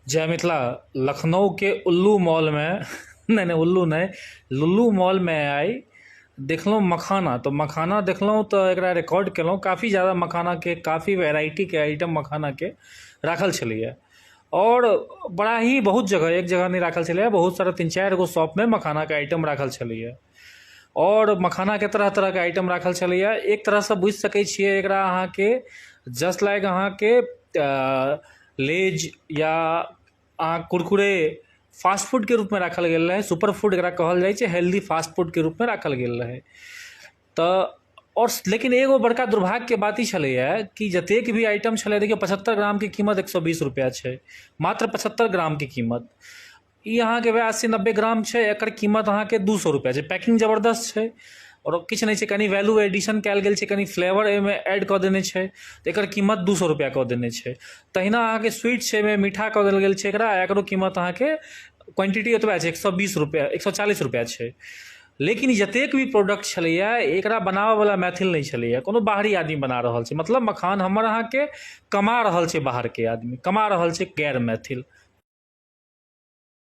जय मिथिला। लखनऊ के उल्लू मॉल में नहि नहि उल्लू नहि, लुल्लू मॉल में आइ देखलहुँ मखाना। तऽ मखाना देखलहुँ तऽ एकरा रिकॉर्ड केलहुँ। काफी ज़्यादा मखानाके काफी वेराइटीके आइटम मखानाके राखल छलैए आओर बड़ा ही बहुत जगह, एक जगह नहि राखल छलैए, बहुत सारा 3-4 गो शॉपमे मखानाके आइटम राखल छलैए आओर मखानाके तरह तरहके आइटम राखल छलैए। एक तरहसँ बुझि सकै छियै एकरा अहाँके जस्ट लाइक अहाँके लेज या अहाँ कुरकुरे फास्ट फूडके रूपमे राखल गेल रहै। सुपर फूड एकरा कहल जाइ छै, हेल्दी फास्ट फूडके रूपमे राखल गेल रहै। तऽ आओर लेकिन एगो बड़का दुर्भाग्यके बात ई छलैए कि जतेक भी आइटम छलै, देखियौ 75 ग्रामके कीमत 120 रुपैआ छै, मात्र 75 ग्रामके कीमत। ई अहाँके वएह 80-90 ग्राम छै, एकर कीमत अहाँके 200 रुपैआ छै। पैकिंग जबरदस्त छै आओर किछु नहि छै, कनि वैल्यू एडिशन कयल गेल छै, कनि फ्लेवर एहिमे ऐड कऽ देने छै, तऽ एकर कीमत 200 रुपैआ कऽ देने छै। तहिना अहाँके स्वीट छै, एहिमे मीठा कऽ देल गेल छै एकरा, एकरो कीमत अहाँके क्वान्टिटी ओतबे छै, 120 रुपैआ, 140 रुपैआ छै। लेकिन जतेक भी प्रोडक्ट छलैए, एकरा बनाबऽवला मैथिल नहि छलैए, कोनो बाहरी आदमी बना रहल छै। मतलब मखान हमर अहाँके कमा रहल छै बाहरके आदमी, कमा रहल छै गैर मैथिल।